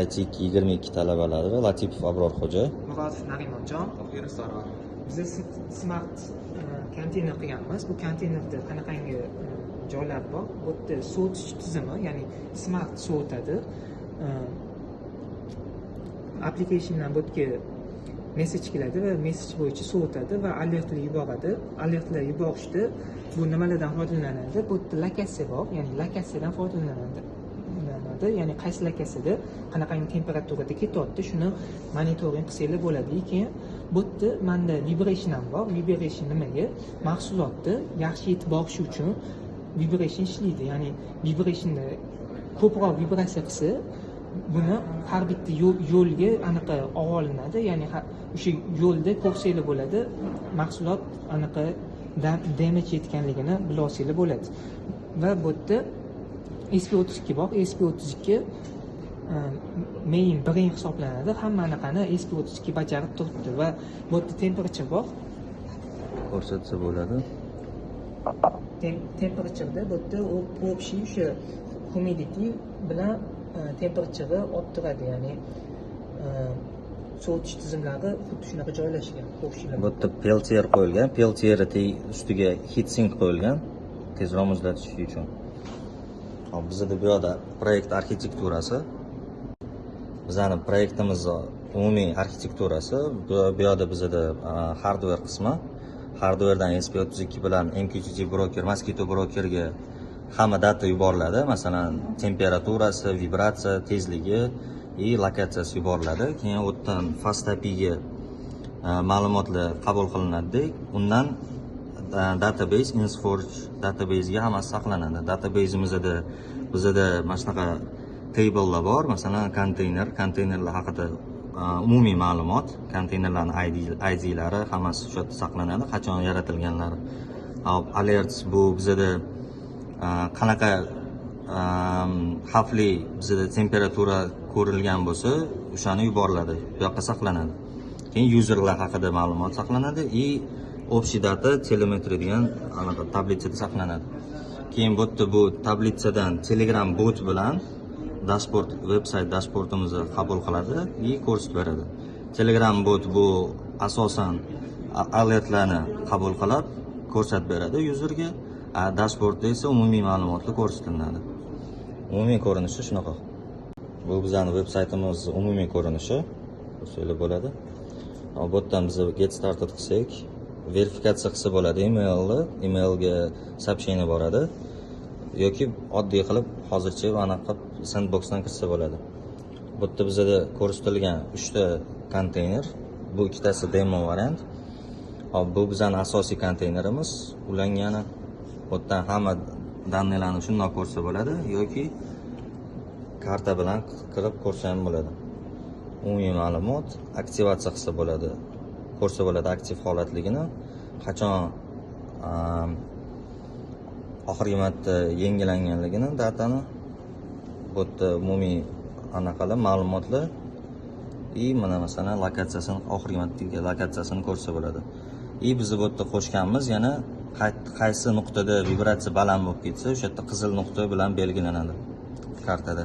IT 22 talabalari Latipov Abrorxo'ja. Murodov Narimonjon. Tohirov Sarvar. Biza smart konteyner qilganmiz. Bu konteynerda qanaqangi joylar bor? Bu yerda sovutish tizimi, ya'ni smart sovutadi. Applicationdan bu yerga message keladi va message bo'yicha sovutadi va alertlar yuboradi. Alertlar yuborishda bu nimalardan foydalanadi? Bu yerda lokatsiya bor, ya'ni lokatsiyadan foydalanadi. Ya'ni qaysi lokatsiyada qanaqangi temperaturada ketyapti, shuni monitoring qilsanglar bo'ladi. Keyin bu yerda manda vibration ham bor. Vibration nimaga? Mahsulotni yaxshi yetib borishi uchun vibration ishlaydi. Ya'ni vibrationda ko'proq vibratsiya qilsa, buni har bitta yo'lga anaqa olinadi. Ya'ni o'sha yo'lda ko'rsanglar bo'ladi, mahsulot anaqa damage yetganligini bila olsanglar bo'ladi. Va bu yerda SP32 bor. SP32 main brain hisoblanadi. Hamma anaqani SP32 bajarib turibdi va bu yerda temperature bor. Ko'rsatsa bo'ladi. Temperatureda bu yerda u общий o'sha humidity bilan temperatureni olib turadi. Ya'ni sovutish tizimlari xuddi shunaqa joylashgan. Ko'rishinglar Bu yerda Peltier qo'yilgan. Peltier ustiga heat sink qo'yilgan, tezroq muzlatish uchun. Hop, bizada bu yoqda proyekt arxitekturasi. Bizani proyektimizni umumiy arxitekturasi. Bu yoqda bizada hardware qismi. Hardwaredan SP32 bilan MQTT broker, Mosquitto brokerga hamma data yuboriladi. Masalan, temperaturasi, vibratsiya tezligi и lokatsiyasi yuboriladi. Keyin u yerdan Fast APIga ma'lumotlar qabul qilinadi. Undan database, InsForge database'ga hammasi saqlanadi. Database'imizda bizada mana shunaqa tablelar bor. Masalan, konteyner, konteynerlar haqida umumiy ma'lumot, konteynerlarni IDlari hammasi shu yerda saqlanadi, qachon yaratilganlari. Hop, alerts, bu bizada qanaqa xavfli bizada temperatura ko'rilgan bo'lsa, o'shani yuboriladi, bu yoqqa saqlanadi. Keyin userlar haqida ma'lumot saqlanadi и общий data telemetry degan anaqa tablitsada saqlanadi. Keyin bu yerda bu tablitsadan Telegram bot bilan dashboard, veb-sayt dashboardimizni qabul qiladi и ko'rsatib beradi. Telegram bot bu asosan alertlarni qabul qilib ko'rsatib beradi userga, a dashboardda esa umumiy ma'lumotlar ko'rsatiladi. Umumiy ko'rinishi shunaqa. Bu bizani veb-saytimiz umumiy ko'rinishi. Ko'rsanglar bo'ladi. Hop, bu yerdan biz get started qilsak, verifikatsiya qilsa bo'ladi emailni, emailga сообщение boradi yoki oddiy qilib hozircha anaqa qilib sandboxdan kirsa bo'ladi. Bu yerda bizada ko'rsatilgan uchta konteyner, bu ikkitasi demo variant. Hop, bu bizani asosiy konteynerimiz ulangani. Bu yerdan hamma данный larni shundoq ko'rsa bo'ladi yoki karta bilan kirib ko'rsa ham bo'ladi. Umumiy ma'lumot, aktivatsiya qilsa bo'ladi. Ko'rsa bo'ladi aktiv holatligini, qachon oxirgi marta yangilanganligini datani. Bu yerda umumiy anaqalar, ma'lumotlar и mana, masalan, lokatsiyasini, oxirgi marta lokatsiyasini ko'rsa bo'ladi. И biz bu yerda qo'shganmiz yana qaysi nuqtada vibratsiya baland bo'lib ketsa, o'sha yerda qizil nuqta bilan belgilanadi kartada.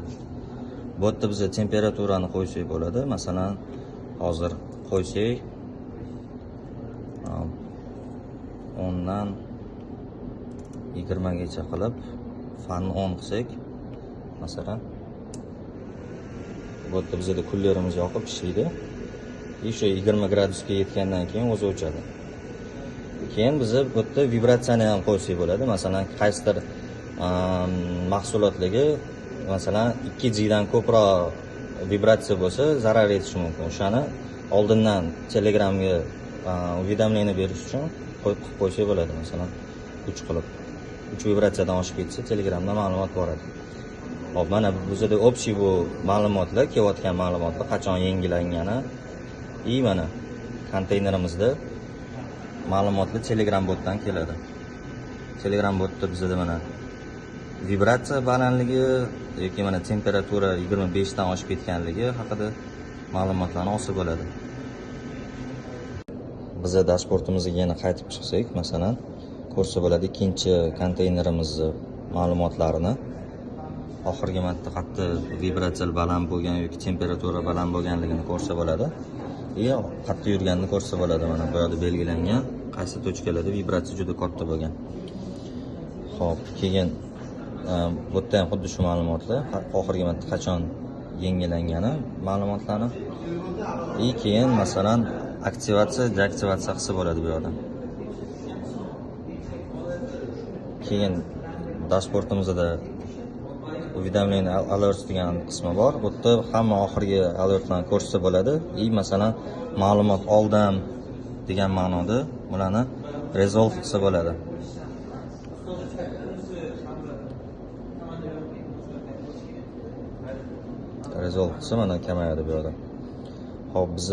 Bu yerda biz temperaturani qo'ysak bo'ladi. Masalan, hozir qo'ysak, hop, 10 dan 20 gacha qilib, fanni 10 qilsak, masalan, bu yerda bizada kullerimiz yoqib ishlaydi. И o'sha 20 gradusga yetgandan keyin o'zi o'chadi. Keyin biza bu yerda vibratsiyani ham qo'ysak bo'ladi. Masalan, qaysidir mahsulotlarga, masalan, 2 G dan ko'proq vibratsiya bo'lsa, zarar yetishi mumkin. O'shani oldindan Telegramga уведомление berish uchun qo'yib qilib qo'ysak bo'ladi, masalan, 3 qilib. 3 vibratsiyadan oshib ketsa, Telegramda ma'lumot boradi. Hop, mana bizada общий bu ma'lumotlar, kelayotgan ma'lumotlar, qachon yangilangani и mana konteynerimizda ma'lumotlar Telegram botdan keladi. Telegram botda bizada mana vibratsiya balandligi yoki mana temperatura 25 dan oshib ketganligi haqida ma'lumotlarni olsa bo'ladi. Biza dashboardimizga yana qaytib chiqsak, masalan, ko'rsa bo'ladi ikkinchi konteynerimizni ma'lumotlarini. Oxirgi marta qayerda vibratsiya baland bo'lgan yoki temperatura baland bo'lganligini ko'rsa bo'ladi. И qayerda yurganini ko'rsa bo'ladi. Mana bu yerda belgilangan qaysi tochkalarda vibratsiya juda katta bo'lgan. Xo'p, keyin bu yerda ham xuddi shu ma'lumotlar, oxirgi marta qachon yangilangani ma'lumotlarni. И keyin masalan aktivatsiya, deaktivatsiya qilsa bo'ladi bu yerda. Keyin dashboardimizda уведомление alerts degan qismi bor. Bu yerda hamma oxirgi alertlarni ko'rsa bo'ladi. И masalan ma'lumot oldim degan ma'noda bularni resolve qilsa bo'ladi. Resolve qilsa mana kamayadi bu yerda. Xo'p, biz